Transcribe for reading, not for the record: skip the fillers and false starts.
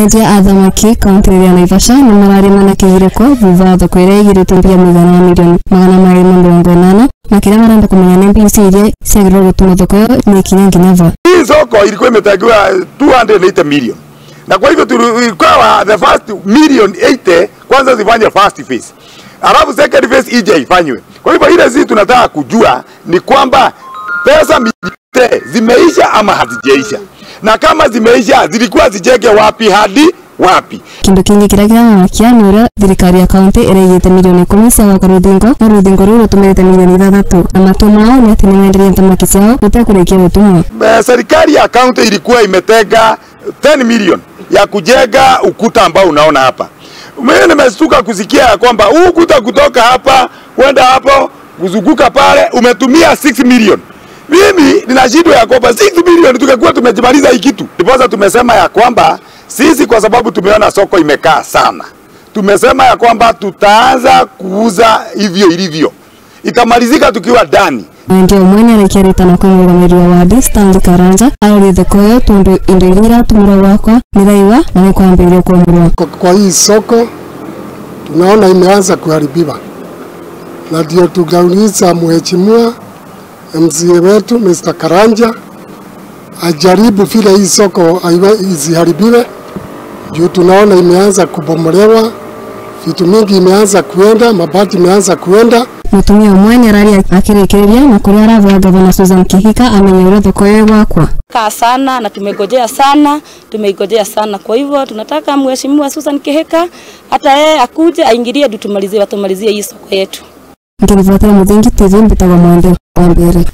Endia a thamaki kaunti ya Naivasha nĩ mararĩma na kĩgirĩko thutha wa thoko ĩrĩa ĩigĩrĩtwo mbia mũigana wa mirioni 280 na kĩrĩa marenda kũmenya nĩ mbia icio iria ciagĩrĩirwo gũtũma thoko ĩyo nĩ ikinya nginya va. Hii soko ilikuwa imetegewa 280 million, na kwa hivyo tulikuwa the first million 80 kwanza zifanye first phase, alafu second phase ije ifanywe. Kwa hivyo ile sisi tunataka kujua ni kwamba pesa milioni zimeisha ama hazijaisha, na kama zimeisha zilikuwa zijenge wapi hadi wapi. Kindu kingi kiria kiramakia ni uria thirikari ya kaunti iraigite milioni 10 cia gwaka ruthingo, na ruthingo ruu rutumirite milioni 6, na matua mao ni ati nimenderie thamaki ciao gutekurikia gutumwo. Serikali ya kaunti ilikuwa imetenga 10 million ya kujenga ukuta ambao unaona hapa. Mimi nimestuka kusikia ya kwamba huu ukuta kutoka hapa kwenda hapo kuzunguka pale umetumia 6 million. Mimi ninashindwa ya kwamba 6 million tungekuwa tumejimaliza hii kitu. Ndiposa tumesema ya kwamba sisi kwa sababu tumeona soko imekaa sana, tumesema ya kwamba tutaanza kuuza hivyo ilivyo, itamalizika tukiwa ndani. Mwendia ũmwe nĩarekia rĩtana kwĩ mũrũgamĩrĩri wa wadi Stanley Karanja arorie thoko ĩyo tondũ indo iria iratũmĩrwo gwakwa nĩ iraiwa na nĩ kwambĩrĩria kwamũrwo. Kwa hii soko tunaona imeanza kuharibiwa, na ndio tugauliza mheshimiwa MCA wetu Mr. Karanja ajaribu vile hii soko isiharibiwe, juu tunaona imeanza kubomolewa, vitu mingi imeanza kuenda, mabati imeanza kuenda. Mutumia ũmwe nĩararia akĩrĩkĩrĩria na kũrĩa aravoya gavana Susan Kihika amenye ũrĩa thoko ĩyo ĩgwakwa. Kaa sana na tumegojea sana, tumeigojea sana. Kwa hivyo tunataka mheshimiwa Susan Kihika hata yeye akuje aingilie ndio tumalizie, watumalizie hii soko yetu. Ngiribuatira Muthingi TV, mbitagwo Mwende wa Mbere.